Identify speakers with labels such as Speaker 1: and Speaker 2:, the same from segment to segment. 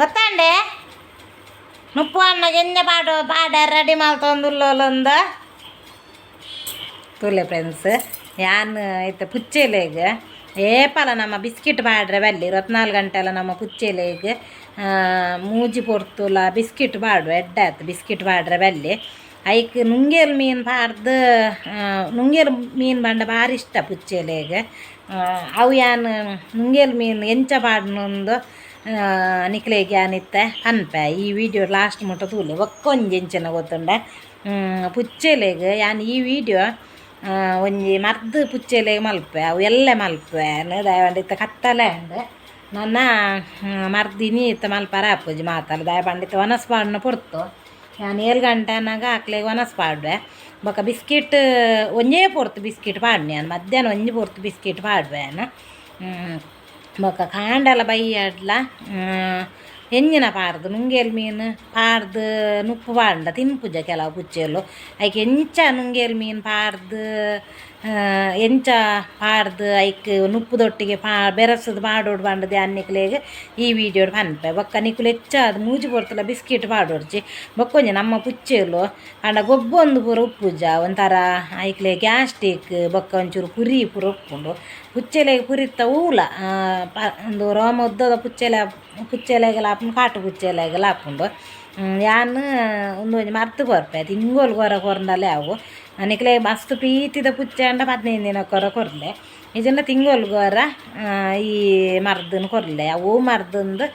Speaker 1: ಗೊತ್ತಾಂಡೆ ನುಪ್ಪು ಅನ್ನ ಗೆಂಜ ಪಾಡು ಪಾಡ ರೆಡಿ ಮಲ್ತೊಂದುಲ್ಲೊಂದ ತೂಲೆ ಫ್ರೆಂಡ್ಸ್. ಯಾನ್ ಇತ್ತೆ ಪುಚ್ಚೆಲೆಗ್ ಏಪಲ ನಮ್ಮ ಬಿಸ್ಕಿಟ್ ಪಾಡ್ರೆ ಬಲ್ಲಿ. 24 ಗಂಟೆಲ ನಮ್ಮ ಪುಚ್ಚೆಲೆಗ್ ಮೂಜಿ ಪೊರ್ತುಲ ಬಿಸ್ಕಿಟ್ ಪಾಡುವ. ಎಡ್ಡೆ ಆತು ಬಿಸ್ಕಿಟ್ ಪಾಡ್ರೆ ಬಲ್ಲಿ. ಐಕ್ ನುಂಗೇಲ್ ಮೀನು ಪಾಡ್ದು, ನುಂಗೇಲ್ ಮೀನು ಪಂಡ ಭಾರಿ ಇಷ್ಟ ಪುಚ್ಚೆಲೆಗ್. ಅವು ಯಾನ್ ನುಂಗೇಲ್ ಮೀನು ಎಂಚ ಪಾಡ್ನೊಂದು ನಿಕ್ಲೆಗ್ ಯಾನ್ ಇತ್ತೆ ಪನ್ಪೆ. ಈ ವಿಡಿಯೋ ಲಾಸ್ಟ್ ಮುಟ್ಟ ತೂಲೆ. ಬೊಕ್ಕ ಒಂಜಿ ಎಂಚಿನ ಗೊತ್ತುಂಡೆ, ಪುಚ್ಚೆಲೆಗ್ ಯಾನ್ ಈ ವಿಡಿಯೋ ಒಂಜಿ ಮರ್ದ್ ಪುಚ್ಚೆಲೆಗ್ ಮಲ್ಪೆ. ಅವು ಎಲ್ಲೆ ಮಲ್ಪೆ. ದಾಯೆ ಇತ್ತೆ ಕತ್ತಲೆ ಅಂಡ್. ನನ್ನ ಮರ್ದ್ ಇನಿ ಇತ್ತೆ ಮಲ್ಪರ ಆಪುಜಿ ಮಾತಲ್ಲ. ದಾಯೆ ಪಂಡ ಇತ್ತೆ ವನಸ್ ಪಾಡುನ ಪೊರ್ತು. ಯಾನ್ 7 ಗಂಟೆ ಆನಗ ಅಕ್ಲೆಗ್ ವನಸ್ ಪಾಡುವೆ. ಬೊಕ್ಕ ಬಿಸ್ಕಿಟ್ ಒಂಜೇ ಪೊರ್ತು ಬಿಸ್ಕಿಟ್ ಪಾಡ್ನೆ ಯಾನ್. ಮಧ್ಯಾಹ್ನ ಒಂಜಿ ಪೊರ್ತು ಬಿಸ್ಕಿಟ್ ಪಾಡುವೆ ಯಾನ್. ಬೊಕ್ಕ ಕಾಂಡಲ ಬಯ್ಯಡ್ಲ ಎಂಜಿನ ಪಾಡ್ದು ನುಂಗೇಲ್ ಮೀನು ಪಾಡ್ದು ನುಪ್ಪು ಪಾಡ್ಂಡ ತಿನ್ಪುಜ ಕೆಲವು ಪುಚ್ಚೆಲು. ಐಕ್ ಎಂಚ ನುಂಗೇಲ್ ಮೀನು ಪಾಡ್ದು, ಎಂಚ ಪಾಡ್ದು ಐಕ್ ನುಪ್ಪುದೊಟ್ಟಿಗೆ ಬೆರಸದು ಪಾಡೋಡು ಪಂಡದು ಯಾನ್ ನಿಕ್ಲೆಗ್ ಈ ವಿಡಿಯೋಡ್ ಪನ್ಪೆ. ಬೊಕ್ಕ ನಿಕುಲು ಹೆಚ್ಚಾದ್ ಮೂಜಿ ಪೊರ್ತುಲ ಬಿಸ್ಕಿಟ್ ಪಾಡೊಡ್ಚಿ. ಬೊಕ್ಕ ಒಂಜಿ ನಮ್ಮ ಪುಚ್ಚೆಲು ಪಂಡ ಗೊಬ್ಬೊಂದು ಪೂರ ಉಪ್ಪುಜ. ಒಂಥರ ಐಕ್ಲೆ ಗ್ಯಾಸ್ಟಿಕ್ ಬೊಕ್ಕ ಒಂಚೂರು ಪುರಿ ಪೂರ ಉಪ್ಪುಂಡು. ಪುಚ್ಚೆಲೆಗ್ ಪುರಿತ್ತ ಊಲ ಉಂದು ರೋಮ ಉದ್ದದ ಪುಚ್ಚೆಲೆ ಪುಚ್ಚೆಲೆಗೆಲ ಆಪುಂಡು, ಕಾಟು ಪುಚ್ಚೆಲೆಗೆಲ ಆಪುಂಡು. ಯಾನ್ ಉಂದು ಒಂಜಿ ಮರ್ದ್ ಕೊರ್ಪೆ. ತಿಂಗೊಲು ಕೊರ ಕೊರ್ಂಡಲೇ ಅವು. ನಿಕ್ಲೆ ಮಸ್ತ್ ಪ್ರೀತಿದ ಪುಚ್ಚೆ ಆಂಡ 15 ದಿನಕ್ಕೊರ ಕೊರ್ಲೆ, ಇಜ್ಜಿಂಡ ತಿಂಗೊಲ್ಗೊರ ಈ ಮರ್ದನ್ನು ಕೊರ್ಲೆ. ಅವು ಮರ್ದಂದು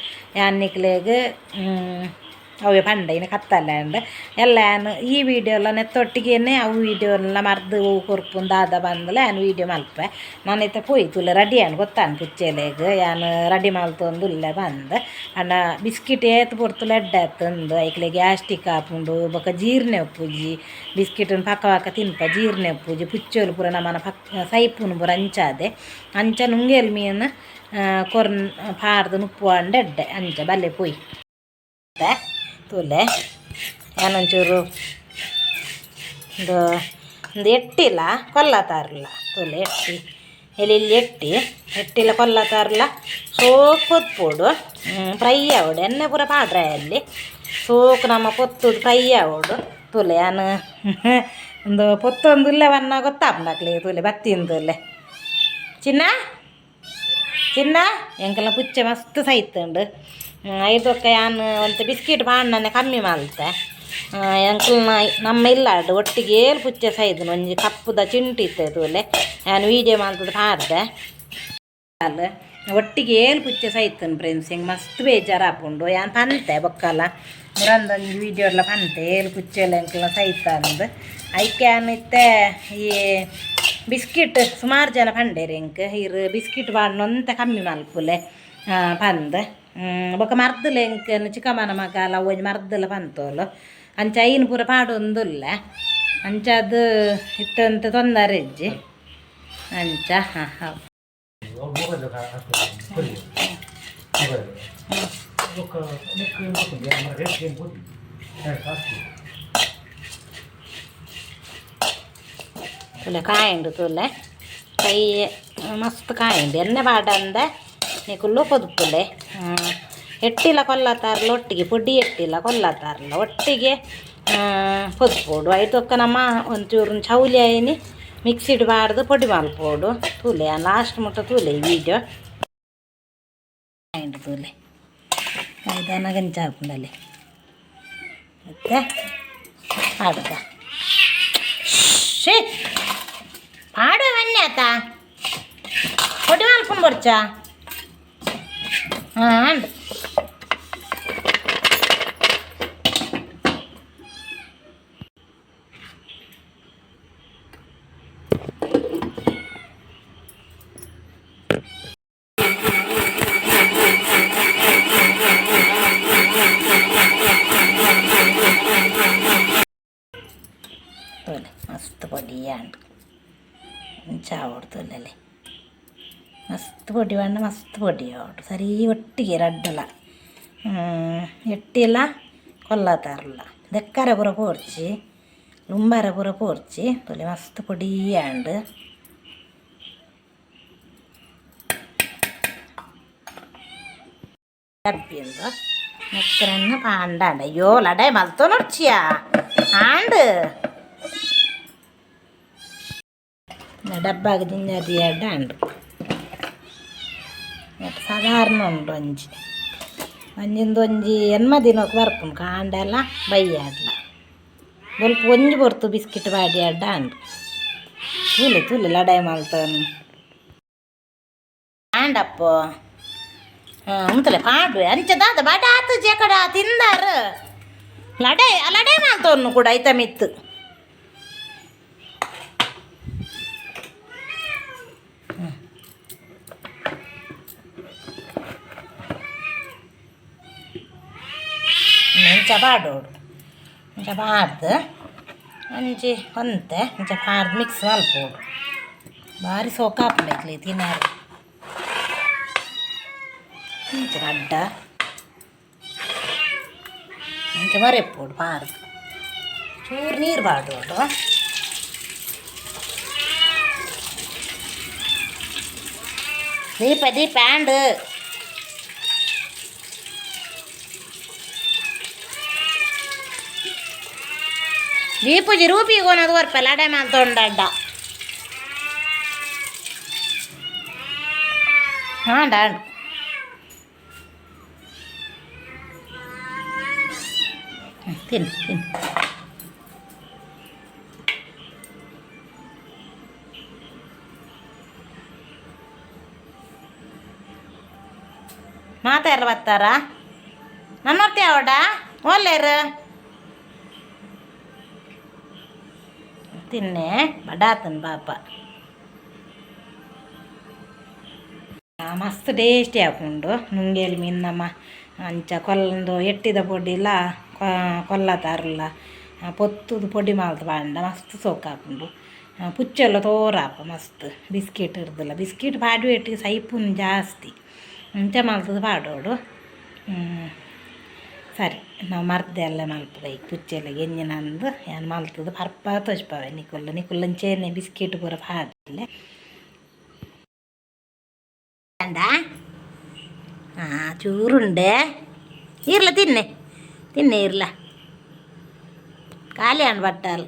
Speaker 1: ಯಾನ್ ನಿಕ್ಲೆಗ್ ಅವೇ ಪಂಡ. ಇನ್ನು ಕತ್ತಲೆ ಅಂಡ್ ಎಲ್ಲ. ಯಾನ್ ಈ ವಿಡಿಯೋ ಎಲ್ಲ ನೆತ್ತೊಟ್ಟಿಗೆನೆ ಅವು ವಿಡಿಯೋ ಎಲ್ಲ ಮರ್ದು ಹೂ ಕೊರ್ಪುಂದು ದಾದ ಬಂದಲ ಯಾನ್ ವಿಡಿಯೋ ಮಲ್ಪೆ. ನಾನು ಇತ್ತೆ ಪೋಯಿ ತುಲೆ ರೆಡಿ ಆಂಡ್ ಗೊತ್ತಾನ್ ಪುಚ್ಚೆಲೆಗ್ ಯಾನ್ ರೆಡಿ ಮಲ್ತೊಂದುಲ್ಲೆ ಬಂದ್. ಅಂಡ ಬಿಸ್ಕಿಟ್ ಏತ್ ಪೊರ್ತುಲ ಎಡ್ಡೆ ಆತುಂದು. ಐಕ್ಲೆ ಗ್ಯಾಸ್ಟಿಕ್ ಆಪುಂಡು, ಬೊಕ್ಕ ಜೀರ್ಣೆ ಉಪ್ಪುಜಿ. ಬಿಸ್ಕಿಟ್ನ್ ಪಕ್ಕ ಪಕ್ಕ ತಿನ್ಪ ಜೀರ್ಣೆ ಉಪ್ಪುಜಿ. ಪುಚ್ಚೋಲು ಪೂರ ನಮನ ಪಕ್ಕ ಸೈಪುನು ಪೂರ ಅಂಚಾದೆ. ಅಂಚ ನುಂಗೇಲ್ ಮೀನು ಕೊರ್ನ್ ಪಾಡ್ದು ನುಪ್ಪು ಅಂಡ ಎಡ್ಡೆ. ಅಂಚ ಬಲ್ಲೆ ಪೋಯಿ ತೂಲೆ. ಯಾನೊಂಚೂರು ಒಂದು ಒಂದು ಎಟ್ಟಿಲ ಕೊಲ್ಲತಾರಲ್ಲ ತೂಲೆ. ಎಟ್ಟಿ ಎಲ್ಲಿ ಎಟ್ಟಿ ಎಟ್ಟಿಲ ಕೊಲ್ಲತಾರಲ್ಲ. ಸೋಕ್ ಪೊತ್ಪೊಡು, ಫ್ರೈ ಆವಡು. ಎಣ್ಣೆ ಪೂರ ಪಾಡ್ರೆ ಅಲ್ಲಿ ಸೋಕ್ ನಮ್ಮ ಪೊತ್ತುದು ಫ್ರೈ ಆವಡು. ತೂಲೆ, ಯಾನ್ ಒಂದು ಪೊತ್ತೊಂದುಲ್ಲೆ ವನ್ನ ಗೊತ್ತಾಪುಂಡು ಅಕ್ಲೆಗ್. ತೂಲೆ ಬತ್ತಿಂದುಲ್ಲೆ. ಚಿನ್ನ ಚಿನ್ನ ಎಂಕಲ್ನ ಪುಚ್ಚೆ ಮಸ್ತ್ ಸೈತುಂಡು. ಐದೊಕ್ಕ ಯಾನ್ ಒಂತೆ ಬಿಸ್ಕಿಟ್ ಪಾಡ್ನನೆ ಕಮ್ಮಿ ಮಲ್ತೆ. ಎಂಕಲ್ನ ನಮ್ಮ ಇಲ್ಲಾಡ್ ಒಟ್ಟಿಗೆ ಏಲ್ ಪುಚ್ಚೆ ಸೈದನು. ಒಂಜಿ ಕಪ್ಪುದ ಚಿಂಟು ಇತ್ತೆ ತೂಲೆ. ಯಾನ್ ವೀಡಿಯೋ ಮಲ್ತದ ಪಾಡ್ದೆ. ಅಲ್ಲ ಒಟ್ಟಿಗೆ ಏಲ್ ಪುಚ್ಚೆ ಸೈತನ್ ಫ್ರೆಂಡ್ಸ್. ಹಿಂಗೆ ಮಸ್ತ್ ಬೇಜಾರಾಪುಂಡು. ಯಾನ್ ಪಂತೆ ಬೊಕ್ಕಲ ಮುರಂದೊಂಜಿ ವೀಡಿಯೋ ಎಲ್ಲ ಪಂತೆ, ಏಲ್ ಪುಚ್ಚೆಲ ಎಂಕಲ್ನ ಸೈತ ಅಂದ್. ಐಕೆ ಯಾನ್ ಇತ್ತೆ ಈ ಬಿಸ್ಕಿಟ್ ಸುಮಾರು ಜನ ಪಂಡೇರು ಎಂಕ್, ಇರು ಬಿಸ್ಕಿಟ್ ಪಾಡ್ನೊಂತೆ ಕಮ್ಮಿ ಮಲ್ಪುಲೆ ಪಂದ್. ಬೊಕ್ಕ ಮರ್ದಲ ಎಂಕ್ ಚಿಕ್ಕಮ್ಮನ ಮಗಲ ಒಂಜಿ ಮರ್ದಲ ಪಂತೋಲು. ಅಂಚ ಐನ್ ಪೂರ ಪಾಡೊಂದುಲ್ಲ. ಅಂಚ ಅದು ಇತ್ತಂತ ತೊಂದರೆ ಇಜ್ಜಿ. ಅಂಚ ಹಾಂ ಹೌದು. ತುಲೆ ಕಾಯುಂಡು ತುಲೆ. ಕೈ ಮಸ್ತ್ ಕಾಯುಂಡು. ಎಣ್ಣೆ ಪಾಡಂದೆ ನಿಕುಲು ಕೊದುಪುಲೆ. ಎಟ್ಟಿಲ ಕೊಲ್ಲತಾರಲ್ಲ ಒಟ್ಟಿಗೆ ಪೊಡಿ ಎಟ್ಟಿಲ ಕೊಲ್ಲತಾರಲ್ಲ ಒಟ್ಟಿಗೆ ಪೊದ್ಪೊಡು. ಐತೊಕ್ಕ ನಮ್ಮ ಒಂಚೂರು ಚೌಲಿ ಆಯಿನಿ ಮಿಕ್ಸಿಡ್ ಪಾಡ್ದು ಪೊಡಿ ಮಲ್ಪೊಡು. ತೂಲೆ ಲಾಸ್ಟ್ ಮುಟ್ಟ ತೂಲೆ ಈ ವಿಡಿಯೋ. ಕಾಯುಂಡು ತೂಲೆ. ಕಾಯ್ದಾನ ಗಂಚ ಹಾಪುಂಡಲ್ಲಿ ಮತ್ತೆ ಪಾಡುದ. ಶೇ ಪಾಡುವ ಬನ್ನಿ ಆತ. ಪೊಡಿ ಮಲ್ಪುಂಡು ಬೊಡ್ಚಾ? ಹಾಂ ತೂಲೆ ಮಸ್ತ್ ಪೊಡಿ ಆಂಡ್. ಇಂಚ ಆವೊಡು ತೂಲೆಲೆ. ಮಸ್ತ್ ಪೊಡಿ ಪಂಡ ಮಸ್ತ್ ಪೊಡಿ ಆವೊಡು. ಸರಿ ಒಟ್ಟಿಗೆ ರಡ್ಡಲ ಎಟ್ಟಿಲ ಕೊಲ್ಲತಾರಲ್ಲ. ದೆಕ್ಕರೆ ಪೂರ ಪೋರ್ಚಿ, ಲುಂಬಾರೆ ಪೂರ ಪೋರ್ಚಿ. ತೂಲೆ ಮಸ್ತ್ ಪೊಡಿ ಆಂಡ್. ಡಬ್ಬಿಂದು ನೆಕ್ಕರನ್ನು ಪಾಂಡಾಂಡ. ಅಯ್ಯೋ, ಲಡಾಯಿ ಮಲ್ತೊನೊಡ್ಚಿಯಾ ಆಂಡ್. ಡಬ್ಬಾಗ ಜಿಂಜಾದಿ ಆಂಡ್. ಸಾಧಾರಣ ಉಂಡು. ಒಂಜಿ ಒಂಜಿಂದು ಒಂಜಿ 80 ದಿನಕ್ಕೆ ಬರ್ಪುಂಡು. ಕಾಂಡೆಲ ಬಯ್ಯಾಡ್ಲ ಬೊಲ್ಪು ಒಂಜಿ ಪೊರ್ತು ಬಿಸ್ಕಿಟ್ ಪಾಡಿ ಅಡ್ಡ ಆಂಡ್. ತೂಲೆ ತೂಲೆ, ಲಡಾಯಿ ಮಲ್ತನು ಆಂಡಪ್ಪೋ. ಹಾಂ, ಉಂತಲೆ ಪಾಡುವೆ. ಅಂಚ ದಾದ ಬಡ ಆತು ಜೇಕಡ ತಿಂದಾರ. ಲಡಾಯಿ ಲಡಾಯಿ ಮಲ್ತವನ್ನು ಕೂಡ ಐತ ಮಿತ್ತು. ಇಂಚ ಪಾಡೋಡು. ಇಂಚ ಪಾಡ್ದು ಒಂಜಿ ಒಂತೆ ಇಂಚ ಪಾಡ್ದು ಮಿಕ್ಸ್ ಮಲ್ಪೋಡು. ಭಾರಿ ಸೋಕಾಪುಂಡು ಐಕ್ಲೆ ತಿನಾರು. ಇಂಚ ಅಡ್ಡ ಇಂಚ ಮರೆಪೋಡು. ಪಾಡ್ದು ಚೂರು ನೀರು ಪಾಡೋಡು. ದೀಪ ದೀಪ ಆಂಡ್. ದೀಪುಜಿ ರೂಪಿ ಕೊನದು ಬರ್ಪ. ಲಡೆ ಮಲ್ತೊಂಡಡ್ಡ ಆಂಡ ಆಂಡ್. ತಿನ್ನು ತಿನ್ನು. ಮಾತಾರ ಬರ್ತಾರ ನನ್ನೊರ್ತಿ ಅವಡ ಒಲ್ಲೇರು. ತಿನ್ನೆ ಬಡಾತನ್ ಬಾಪ. ಮಸ್ತ್ ಟೇಸ್ಟಿ ಆಪುಂಡು ನುಂಗೇಲಿ ಮೀನ್. ನಮ್ಮ ಅಂಚ ಕೊಲ್ಲೊಂದು ಎಟ್ಟಿದ ಪೊಡಿಲ ಕೊಲ್ಲ ತಾರುಲ್ಲ ಪೊತ್ತುದು ಪೊಡಿ ಮಲ್ತ್ ಪಾಂಡ ಮಸ್ತ್ ಸೋಕಾಪುಂಡು. ಪುಚ್ಚೆಲ್ಲ ತೋರಾಪ ಮಸ್ತ್. ಬಿಸ್ಕೆಟ್ ಇರ್ದಿಲ್ಲ, ಬಿಸ್ಕೆಟ್ ಪಾಡುವೆಟ್ಟಿಗೆ ಸೈಪುನ್ ಜಾಸ್ತಿ. ಅಂಚ ಮಲ್ತದು ಪಾಡೋಡು. ಸರಿ, ನಾವು ಮರ್ದೆಲ್ಲ ಮಲ್ಪುಗ ಈಗ. ಪುಚ್ಚೆಲ್ಲ ಎಂಜಿನಂದು ಯಾನ್ ಮಲ್ತದು ಪರ್ಪ ತೋಜ್ಪಾವೆ ನಿಕುಲ್ಲ. ನಿಕುಲ್ಲಂಚೇನೆ ಬಿಸ್ಕೆಟ್ ಪೂರ ಪಾಡ್ಲೆ. ಅಂಡ ಹಾಂ, ಚೂರುಂಡೆ ಇರ್ಲ. ತಿನ್ನೆ ತಿನ್ನೆ ಇರ್ಲ. ಖಾಲಿ ಹಣ್ಣು ಬಟ್ಟಲ್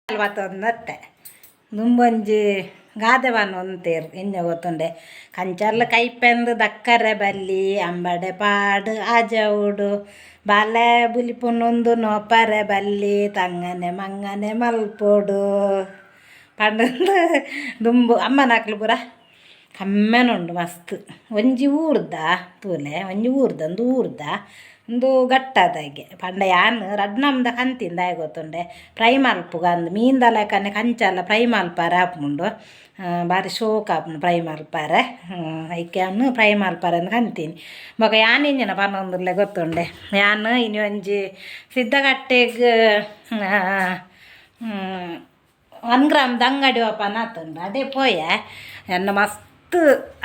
Speaker 1: ಬತ್ತೊಂದತ್ತೆ. ದುಂಬೊಂಜಿ ಗಾದೆ ಒಂತೇರು ಎಂಜ ಗೊತ್ತುಂಡೆ? ಕಂಚರ್ಲ ಕೈಪೆಂದು ದಕ್ಕರೆ ಬಲ್ಲಿ, ಅಂಬಡೆ ಪಾಡು ಆಜವುಡು, ಬಾಲೆ ಬುಲಿಪುನೊಂದು ನೋಪರೆ ಬಲ್ಲಿ, ತಂಗನೆ ಮಂಗನೆ ಮಲ್ಪೊಡು ಪಂಡಂದು. ದುಂಬು ಅಮ್ಮನಕ್ಲು ಪೂರ ಕಮ್ಮೆನುಂಡು ಮಸ್ತ್. ಒಂಜಿ ಊರ್ದ ತೂಲೆ, ಒಂಜಿ ಊರ್ದ ಒಂದು ಊರ್ದ ಉಂದು ಗಟ್ಟದಾಗೆ ಪಂಡ ಯಾನ್ ರಡ್ಡ್ ನಮ್ದ ಕಂತಿಂದ ದಾಯೆ ಗೊತ್ತುಂಡೆ? ಫ್ರೈ ಮಲ್ಪುಗ ಅಂದ್ ಮೀನ್ದ ಲೆಕ್ಕನೆ ಕಂಚಲ ಫ್ರೈ ಮಲ್ಪರೆ ಆಪುಂಡು. ಬಾರಿ ಶೋಕ್ ಆಪುಂಡು ಫ್ರೈ ಮಲ್ಪರೆ. ಐಕೆ ಯಾನ್ ಫ್ರೈ ಮಲ್ಪರೆ ಅಂದ್ ಕಂತೀನಿ. ಬೊಕ ಯಾನ್ ಎಂಚಿನ ಪನೊಂದುಲ್ಲೆ ಗೊತ್ತುಂಡೆ? ಯಾನ್ ಇನಿ ಒಂಜಿ ಸಿದ್ದಕಟ್ಟೆಗ್ 1 ಗ್ರಾಮ್ದ ಅಂಗಡಿ ಓಪನ್ ಆತುಂಡು, ಅಡೆ ಪೋಯೆ. ಎನ್ನ ಮಸ್ತ್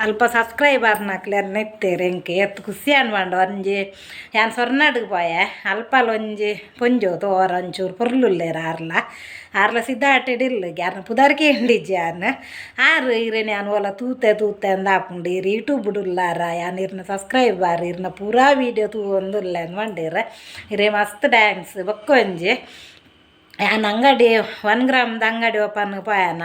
Speaker 1: ಅಲ್ಪ ಸಬ್ಸ್ಕ್ರೈಬರ್ನಕ್ಲು ಎನ್ನ ಇತ್ತೆರ್. ಎಂಕ್ ಏತ್ ಖುಷಿ ಅನ್ಪಂಡು. ಒಂಜಿ ಯಾನ್ ಸೊರ್ನಾಡಿಗೆ ಪೋಯೆ. ಅಲ್ಪಲ ಒಂಜಿ ಪೊಂಜೋವು ತೋರ ಒಂಚೂರು ಪೊರ್ಲುಲ್ಲೆರ್ ಆರ್ಲ. ಆರ್ಲ ಸಿದ್ದಾಟೆಡ್ ಇಲ್ಲ್ ಆರ್ನ ಪುದರ್ ಕೇಂಡಿಜ್ಜಿ ಯಾನ್. ಆರ್ ಇರೆನ್ ಯಾನ್ ಓಲ ತೂತೆ ತೂತೆ ಅಂದ್ ಆಪುಂಡು, ಈರ್ ಯೂಟ್ಯೂಬ್ಡ್ ಉಲ್ಲಾರ, ಯಾನ್ ಇರ್ನ ಸಬ್ಸ್ಕ್ರೈಬರ್, ಇರ್ನ ಪೂರಾ ವೀಡಿಯೋ ತೂವೊಂದುಲ್ಲೆ ಅಂದ್ ಪಂಡೆರ್. ಇರೆ ಮಸ್ತ್ thanks. ಬೊಕ್ಕ ಒಂಜಿ ಯಾನ್ ಅಂಗಡಿ 1 ಗ್ರಾಮ್ದ ಅಂಗಡಿ ಓಪನ್ ಪೋಯೆನ,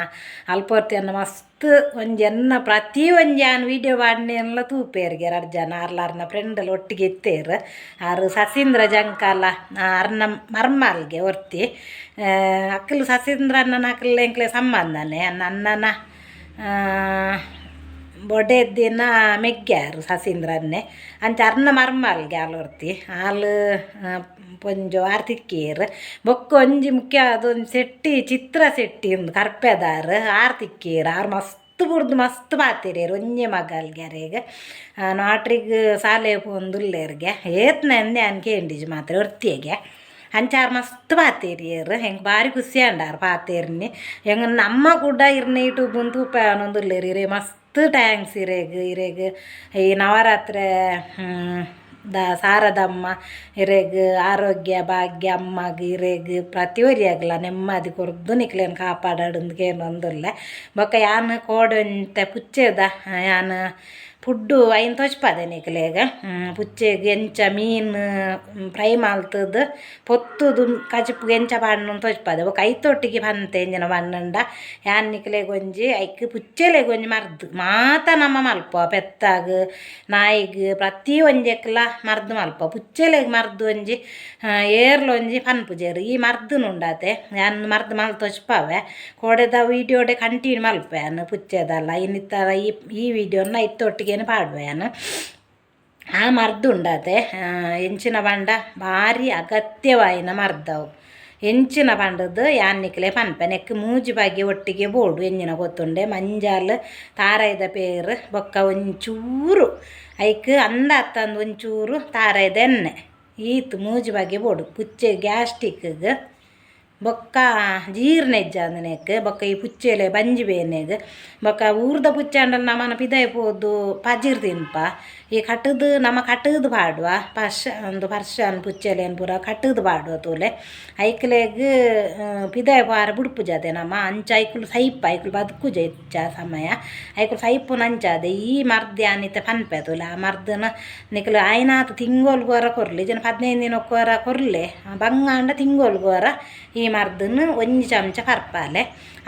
Speaker 1: ಅಲ್ಪ ಒರ್ತಿ ಎನ್ನ ಮಸ್ತ್ ಒಂಜಿ ಎನ್ನ ಪ್ರತಿ ಒಂಜಿ ಯಾನ್ ವೀಡಿಯೋ ಪಾಡ್ನೆನ್ಲ ತೂಪೆರ್ಗೆ ರಡ್ಡ್ ಜನ. ಆರ್ಲ ಆರ್ನ ಫ್ರೆಂಡ್ಲ ಒಟ್ಟಿಗೆ ಇತ್ತೆರ್. ಆರ್ ಸಸೀಂದ್ರ ಜಂಕಾಲ ಅರ್ನ ಮರ್ಮಲ್ಗೆ ಒರ್ತಿ. ಅಕ್ಕಲು ಸಸೀಂದ್ರ ಅಣ್ಣನ ಅಕ್ಲ್ ಎಂಕ್ಲೆ ಸಂಬಂಧನೆ. ಅಣ್ಣನ ಬೊಡೆದಿನ ಮೆಗ್ಗ್ಯಾರು ಸಸೀಂದ್ರ ಅಣ್ಣೆ. ಅಂಚ ಅರ್ನ ಮರ್ಮಲ್ಗೆ ಆಲ್ ಒರ್ತಿ. ಆಲ್ ಪೊಂಜೊ ಆರ್ ತಿಕ್ಕಿಯೆರ್. ಬೊಕ್ಕ ಒಂಜಿ ಮುಖ್ಯ ಅದೊಂಜಿ ಶೆಟ್ಟಿ, ಚಿತ್ರ ಶೆಟ್ಟಿ ಉಂದು ಕರ್ಪೆದಾರ್, ಆರ್ ತಿಕ್ಕಿಯೆರ್. ಆರ್ ಮಸ್ತ್ ಬುಡ್ದು ಮಸ್ತ್ ಪಾತೆರಿಯೆರ್. ಒಂಜೆ ಮಗಲ್ಗೆ ಅರೆಗ್. ನಾಟ್ರಿಗ್ ಸಾಲೆ ಪೋವೊಂದುಲ್ಲೆರ್ಗೆ. ಏತ್ನ ಅಂದ್ ಯಾನ್ ಕೇಂಡಿಜಿ ಮಾತ್ರ ಒರ್ತಿಯೆಗೆ. ಅಂಚ ಆರ್ ಮಸ್ತ್ ಪಾತೆರಿಯೆರ್. ಎಂಕ್ ಬಾರಿ ಖುಷಿ ಆಂಡ್ ಆರ್ ಪಾತೆರ್ನಿ. ಎಂಕ್ ನಮ್ಮ ಕೂಡ ಇರ್ನ ಯೂಟ್ಯೂಬ್ ತೂಪೆವನೊಂದುಲ್ಲೆರ್. ಇರೆ ಮಸ್ತ್ thanks ಇರೆಗ್. ಇರೆಗ್ ಈ ನವರಾತ್ರೆ The Saradamma ಇರೆಗ್ ಆರೋಗ್ಯ ಭಾಗ್ಯ ಅಮ್ಮಗ್ ಇರೆಗ್ ಪ್ರತಿಯೊರಿಯಗ್ಲ ನೆಮ್ಮದಿ ಕೊರ್ದು ನಿಕ್ಲೆನ್ ಕಾಪಾಡಡ್ ಕೇನೊಂದುಲ್ಲೆ. ಬೊಕ್ಕ ಯಾನ್ ಕೋಡೆ ಪುಚ್ಚೆದ ಯಾನ್ ಫುಡ್ಡು ಐನ್ ತೋಜ್ಪಾದೆ ನಿಕ್ಲೆಗ್. ಪುಚ್ಚೆಗ್ ಎಂಚ ಮೀನ್ ಫ್ರೈ ಮಲ್ತುದು ಪೊತ್ತುದು ಕಜಿಪುಗು ಎಂಚ ಪಾಡುನು ತೋಜ್ಪಾದೆ. ಬೊಕ್ಕ ಐತೊಟ್ಟಿಗೆ ಪಂತೆ ಎಂಚಿನ ಪಂಡ ಯಾನ್ ನಿಕ್ಲೆಗ್ ಒಂಜಿ ಐಕ್ ಪುಚ್ಚೆಲೆಗ್ ಒಂಜಿ ಮರ್ದ್ ಮಾತ ನಮ ಮಲ್ಪ ಪೆತ್ತಾಗ್ ನಾಯಿಗ್ ಪ್ರತಿ ಒಂಜೆಕ್ಲ ಮರ್ದ್ ಮಲ್ಪ ಪುಚ್ಚೆಲೆಗ್ ಮರ್ದ್ ಒಂಜಿ ಏರ್ಲ ಒಂಜಿ ಪನ್ಪುಜೆರ್. ಈ ಮರ್ದುನು ಉಂಡಾತೆ ಯಾನ್ ಮರ್ದ್ ಮಲ್ತ್ ತೋಜ್ಪಾವೆ. ಕೋಡೆದ ವೀಡಿಯೋಡೆ ಕಂಟಿನ್ಯೂ ಮಲ್ಪೆ ಯಾನ್ ಪುಚ್ಚೆದಲ್ಲ ಇನ್ನಿತರ ಈ ವೀಡಿಯೋನ ಐತೊಟ್ಟಿಗೆ ಪಾಡುವೆ ಯಾನ್. ಆ ಮರ್ದ್ ಉಂಡಾತೆ ಎಂಚಿನ ಪಂಡ ಬಾರಿ ಅಗತ್ಯವಾಯಿನ ಮರ್ದವು. ಎಂಚಿನ ಪಂಡದು ಯಾನ್ ನಿಕ್ಲೆ ಪನ್ಪೆ. ನೆಕ್ಕ್ ಮೂಜಿ ಬಗೆ ಒಟ್ಟಿಗೆ ಬೋಡು ಎಂಚಿನ ಗೊತ್ತುಂಡೆ ಮಂಜಲ್ ತಾರಾಯ್ದ ಪೇರ್ ಬೊಕ್ಕ ಒಂಚೂರು ಐಕ್ ಅಂದ ಅತ್ತಂದು ಒಂಚೂರು ತಾರಾಯ್ದ ಎಣ್ಣೆ ಈತ್ ಮೂಜಿ ಬಗೆ ಬೋಡು ಪುಚ್ಚೆ ಗ್ಯಾಸ್ಟ್ರಿಕ್ಗ್ ಬೊಕ್ಕ ಜೀರ್ಣ ಇಜ್ಜಂದಿನೆಕ್ ಬೊಕ್ಕ ಈ ಪುಚ್ಚೆಲೆ ಬಂಜಿ ಬೇನೆಗ್ ಬೊಕ್ಕ ಊರ್ದ ಪುಚ್ಚೆ ಆಂಡಲ ನಮನ ಪಿದಯಿ ಪೋದು ಪಜಿರ್ ತಿನ್ಪ. ಈ ಕಟ್ಟುದು ನಮ ಕಟ್ಟುದು ಪಾಡುವ ಪರ್ಶ ಉಂದು ಪರ್ಶನ್ ಪುಚ್ಚೆಲೆನ್ ಪೂರ ಕಟ್ಟುದು ಪಾಡುವ ತೂಲೆ ಐಕ್ಲೆಗ್ ಪಿದಯಿ ಪೋರೆ ಬುಡ್ಪುಜತೆ ನಮ ಅಂಚ ಐಕುಲು ಸೈಪ ಐಕುಲು ಬದುಕುಜ ಹೆಚ್ಚ ಸಮಯ ಐಕುಲು ಸೈಪುನ ಅಂಚಾದೆ ಈ ಮರ್ದ್ ಯಾನ್ ಇತ್ತೆ ಪನ್ಪೆ ತೂಲೆ. ಆ ಮರ್ದನ ನಿಕುಲು ಆಯ್ನಾತ್ ತಿಂಗೊಲ್ಗೋರ ಕೊರ್ಲೆ ಇಜ್ಜಂಡ 15 ದಿನಕ್ಕೋರ ಕೊರ್ಲೆ ಬಂಗಾಂಡ ತಿಂಗೊಲ್ಗೋರ ಈ ಮರ್ದನ್ ಒಂಜಿ ಚಮಚ ಪರ್ಪಾಲೆ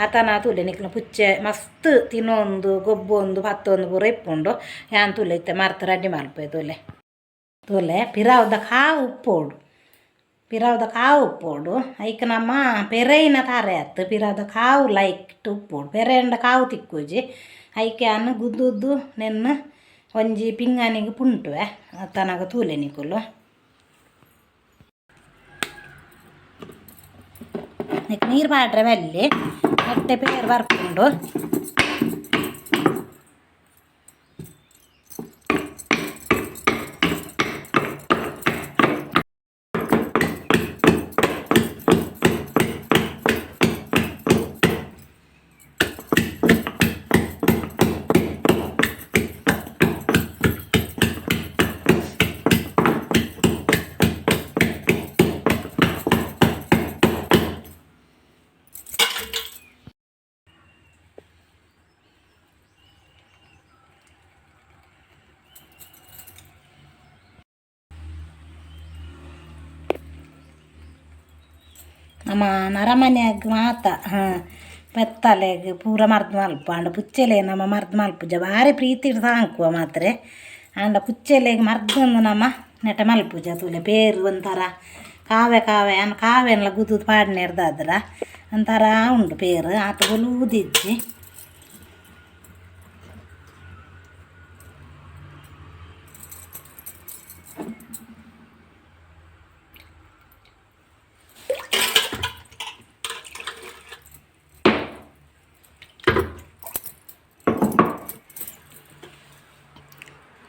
Speaker 1: ಆತನ ತೂಲೆ ನಿಕ್ಲ ಪುಚ್ಚೆ ಮಸ್ತ್ ತಿನ್ನೊಂದು ಗೊಬ್ಬೊಂದು ಪತ್ತೊಂದು ಪೂರ ಇಪ್ಪುಂಡು. ಯಾನ್ ತೂಲೆ ಇತ್ತೆ ಮರ್ತ್ ರೆಡಿ ಮಲ್ಪೆ ತೂಲೆ. ತೂಲೆ ಪಿರಾವುದ ಕಾವು ಉಪ್ಪೋಡು ಪಿರಾವುದ ಕಾವು ಉಪ್ಪೋಡು ಐಕ್ ನಮ್ಮ ಪೆರೈನ ತಾರೆ ಅತ್ತು ಪಿರಾವುದ ಕಾವು ಲೈಟ್ ಉಪ್ಪೋಡು ಪೆರೆಂಡ ಕಾವು ತಿಕ್ಕುಜಿ. ಐಕ್ ಯಾನ್ ಗುದ್ದುದ್ದು ನೆನ್ನು ಒಂಜಿ ಪಿಂಗಾನಿಗೆ ಪುಂಟುವೆ ತನಗ ತೂಲೆ ನಿಕುಲು. ನೆಕ್ ನೀರು ಪಾಡ್ರೆ ಬಲ್ಲಿ ಎಟ್ಟೆ ಪೇರ್ ಬರ್ಪುಂಡು. ನಮ್ಮ ನರಮನ್ಯಾಗ ಮಾತ ಪೆತ್ತಲೆಗ್ ಪೂರ ಮರ್ದ್ ಮಲ್ಪ ಆಂಡ ಪುಚ್ಚೆಲೆ ನಮ್ಮ ಮರ್ದ್ ಮಲ್ಪುಜ ಬಾರಿ ಪ್ರೀತಿಡ್ ಸಾಂಕುವ ಮಾತ್ರೆ. ಆಂಡ ಪುಚ್ಚೆಲೆಗ್ ಮರ್ದೊಂದು ನಮ್ಮ ನೆಟ ಮಲ್ಪುಜ ತೂಲೆ ಪೇರ್ ಒಂಥರ ಕಾವೆ ಕಾವೆ ಅನ್ ಕಾವೆನ್ಲ ಗುದ್ದುದು ಪಾಡ್ನೆರ್ದಾದ್ರ ಒಂಥರ ಉಂಡು ಪೇರು ಆತ ಬೊಲೂದಿಜ್ಜಿ.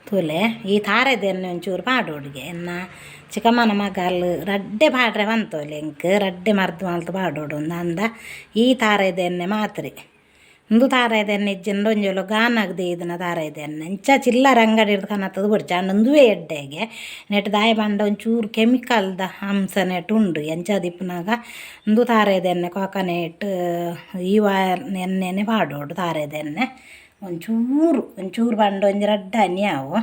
Speaker 1: ತೂಲೆ ಈ ತಾರೆದೆಣ್ಣೆ ಒಂಚೂರು ಪಾಡೋಡುಗೆ ಎನ್ನ ಚಿಕ್ಕಮ್ಮನ ಮಗಲ್ ರಡ್ಡೆ ಪಾಡ್ರೆ ಪಂತೋಲೆ ಎಂಕ್ ರಡ್ಡೆ ಮರ್ದ್ ಮಲ್ತ್ ಪಾಡೋಡು ಅಂದ ಈ ತಾರೆದೆಣ್ಣೆ ಮಾತ್ರೆ ಉಂದು ತಾರಾಯ್ದ ಎಣ್ಣೆ ಇಜ್ಜಿಂಡ ಒಂಜೊಲು ಗಾನಾಗ್ ದೀದಿನ ತಾರಾಯ್ದ ಎಣ್ಣೆ ಇಂಚ ಚಿಲ್ಲರೆ ಅಂಗಡಿಡ್ದ್ ಕನತುದು ಬೊಡ್ಚಿ ಆಂಡ ಉಂದುವೇ ಎಡ್ಡೆಗೆ ನೆಟ್ ದಾಯೆ ಪಂಡ ಒಂಚೂರು ಕೆಮಿಕಲ್ದ ಅಂಶ ನೆಟ್ ಉಂಡು ಎಂಚ ದಿಪ್ಪುನಗ ಉಂದು ತಾರಾಯ್ದ ಎಣ್ಣೆ ಕೋಕೋನಟ್ ಈ ಎಣ್ಣೆನೆ ಪಾಡೋಡು ತಾರಾಯ್ದ ಎಣ್ಣೆ ಒಂಚೂರು ಒಂಚೂರು ಪಂಡ ಒಂಜಿ ರಡ್ಡ್ ಹನಿ ಆವು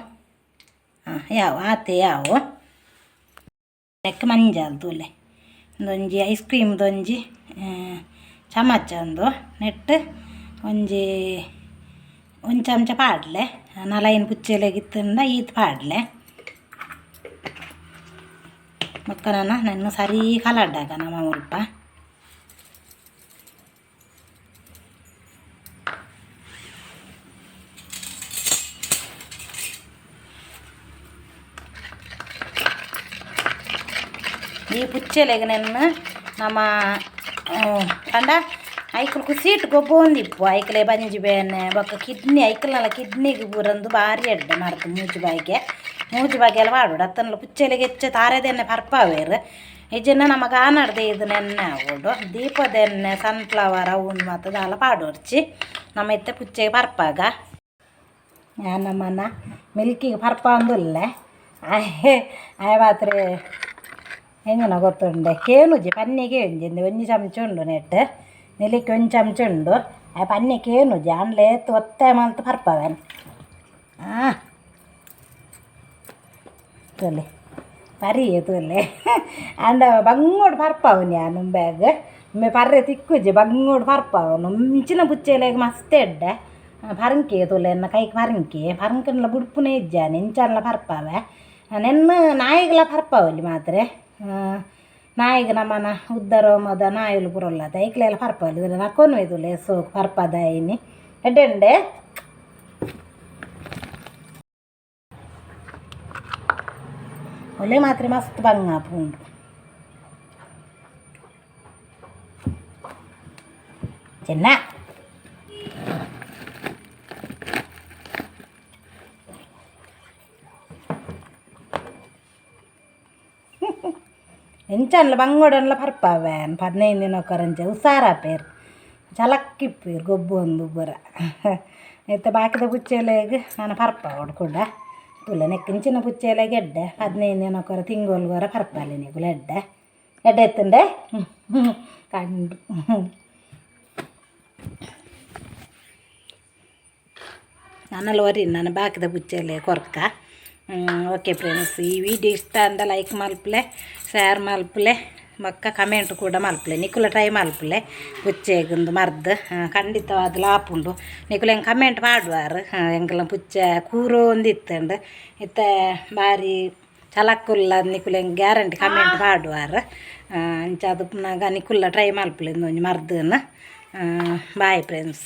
Speaker 1: ಯಾವು ಆತೆ ಯಾವು. ನೆಕ್ ಮಂಜಲ್ ತೂಲೆ ಉಂದೊಂಜಿ ಐಸ್ ಕ್ರೀಮ್ದೊಂಜಿ ಚಮಚ ಉಂದು ನೆಟ್ ಒಂಜಿ ಒಂಜಿ ಚಮಚ ಪಾಡ್ಲೆ ನಲೈನ್ ಪುಚ್ಚೆಲೆಗ್ ಇತ್ತುಂಡ ಈತ್ ಪಾಡ್ಲೆ. ಬೊಕ್ಕ ನನ ನೆನ್ ಸರಿ ಕಲಡ್ಡಾಗ ನಮ ಮುಲ್ಪ. ಈ ಪುಚ್ಚೆಲೆಗ್ ನೆನ್ ನಮ ಪಂಡ ಐಕುಲು ಕುಸೀಟ್ ಗೊಬ್ಬೊಂದಿಪ್ಪು ಐಕ್ಲೆ ಬಂಜಿ ಬೇನೆ ಬೊಕ್ಕ ಕಿಡ್ನಿ ಐಕ್ಲಲ ಕಿಡ್ನಿಗ್ ಪೂರ ಉಂದು ಬಾರಿ ಎಡ್ಡೆ ಮರ್ದ್ ಮೂಜಿ ಬಗೆ ಮೂಜಿ ಬಗೆ ಎಲ್ಲ ಪಾಡೋಡು ಅತ್ತಂಡ ಪುಚ್ಚೆಲೆಗ್ ಹೆಚ್ಚ ತಾರೆದ ಎಣ್ಣೆ ಪರ್ಪಾವೆರ್ ಇಜ್ಜಿಂಡ ನಮ ಗಾನಡ್ ದೀದಿನ ಎಣ್ಣೆ ಆವೊಡು ದೀಪದ ಎಣ್ಣೆ ಸನ್ಫ್ಲವರ್ ಅವು ಉಂದು ಮಾತ ದಾಲ ಪಾಡೊಡ್ಚಿ ನಮ ಇತ್ತೆ ಪುಚ್ಚೆಗ್ ಪರ್ಪಾಗ. ಯಾನ್ ನಮನ ಮಿಲ್ಕಿಗ್ ಪರ್ಪಾವೊಂದುಲ್ಲೆ ಆಯೆ ಆಯೆ ಮಾತ್ರ ಎಂಜಿನ ಗೊತ್ತುಂಡೆ ಕೇನುಜಿ ಪನ್ನಿಗೆ ಒಂಜಿ ಒಂಜಿ ಚಮಚ ಉಂಡು ನೆಟ್ ನೆಲಿಕ್ಕೆ ಒಂಜಿ ಚಮಚ ಉಂಡು ಆ ಪನ್ನಿ ಕೇನುಜಿ ಆಂಡ್ಲೆ ಒತ್ತಾಯ ಮಲ್ತ್ ಪರ್ಪವೇನು ತೂಲೆ ಪರಿಯೆ ತೂಲೆ ಆಂಡ ಬಂಗೋಡು ಪರ್ಪಾವುನಿ ಯಾನ್ ಉಂಬ್ಯಾಗ್ ಉಂಬೆ ಪರ್ರೆ ತಿಕ್ಕುಜಿ ಬಂಗೋಡು ಪರ್ಪಾವುನು ಇಂಚಿನ ಪುಚ್ಚೆಲೆಗ್ ಮಸ್ತ್ ಎಡ್ಡೆ ಪರಂಕೆ ತೂಲೆ ಎನ್ನ ಕೈಕ್ ಪರಂಕೆ ಪರಂಕನ್ಲ ಬುಡ್ಪುನೇ ಇಜ್ಜಾನೆ ಇಂಚನ್ಲ ಪರ್ಪಾವೆ ನೆನ್ನ ನಾಯಿಗ್ಲ ಪರ್ಪಾವೊಲಿ ಮಾತ್ರೆ ನಾಯಿಗ್ ನಮನ ಉದ್ದ ರೋಮದ ನಾಯಿಲು ಪೂರ ಉಲ್ಲತ ಐಕ್ಲೆಲ ಪರ್ಪಾವೊಲಿ ತೂಲೆ ನಕ್ಕೊನುವೆ ತೂಲೆ ಸೋಕು ಪರ್ಪದಾಯಿನಿ ಎಡ್ಡೆ ಉಂಡೆ ಒಲೆ ಮಾತ್ರೆ ಮಸ್ತ್ ಬಂಗ ಆಪುಂಡು ಚೆನ್ನ ಎಂಚನ್ಲ ಬಂಗೋಡನ್ಲ ಪರ್ಪಾವೆ 15 ದಿನಕ್ಕೊರಂಚ ಹುಷಾರಾಪೇರು ಚಲಕ್ಕಿಪ್ಪೇರು ಗೊಬ್ಬು ಒಂದು ಪೂರ ಇತ್ತೆ ಬಾಕಿದ ಪುಚ್ಚೆಲೆಗ್ ನನ ಪರ್ಪಾವೊಡು ಕುಡ ತೂಲೆ ನೆಕ್ಕ್ ಇಂಚಿನ ಪುಚ್ಚೆಲೆಗ್ ಎಡ್ಡೆ 15 ದಿನಕ್ಕೊರ ತಿಂಗೊಲ್ಗೊರ ಪರ್ಪಾಲೆ ನಿಕುಲು ಎಡ್ಡೆ ಎಡ್ಡೆ ಇತ್ತುಂಡೆ ಕಂಡು ನನಲ ಒರಿ ನನ್ನ ಬಾಕಿದ ಪುಚ್ಚೆಲೆ ಕೊರ್ಕ. ಓಕೆ ಫ್ರೆಂಡ್ಸ್, ಈ ವಿಡಿಯೋ ಇಷ್ಟ ಅಂದ ಲೈಕ್ ಮಲ್ಪಲೆ, ಶೇರ್ ಮಲ್ಪಲೆ, ಬೊಕ್ಕ ಕಮೆಂಟ್ ಕೂಡ ಮಲ್ಪಲೆ. ನಿಕುಲ ಟ್ರೈ ಮಲ್ಪಲೆ ಪುಚ್ಚೆಗುಂದು ಮರ್ದ್ ಖಂಡಿತವಾದ್ಲ ಆಪುಂಡು. ನಿಕುಲು ಎಂಕ್ ಕಮೆಂಟ್ ಪಾಡುವಾರ್ ಎಂಕಲ್ನ ಪುಚ್ಚೆ ಕೂರೊಂದಿತ್ತುಂಡು ಇತ್ತೆ ಬಾರಿ ಚಲಕ್ಕುಲ್ಲ ನಿಕುಲು ಎಂಕ್ ಗ್ಯಾರಂಟಿ ಕಮೆಂಟ್ ಪಾಡುವಾರ್. ಅಂಚಾದ್ ಉಪ್ಪುನಗ ನಿಕುಲ್ಲ ಟ್ರೈ ಮಲ್ಪಲೆ ಇಂದೊಂಜಿ ಮರ್ದನ್. Bye friends.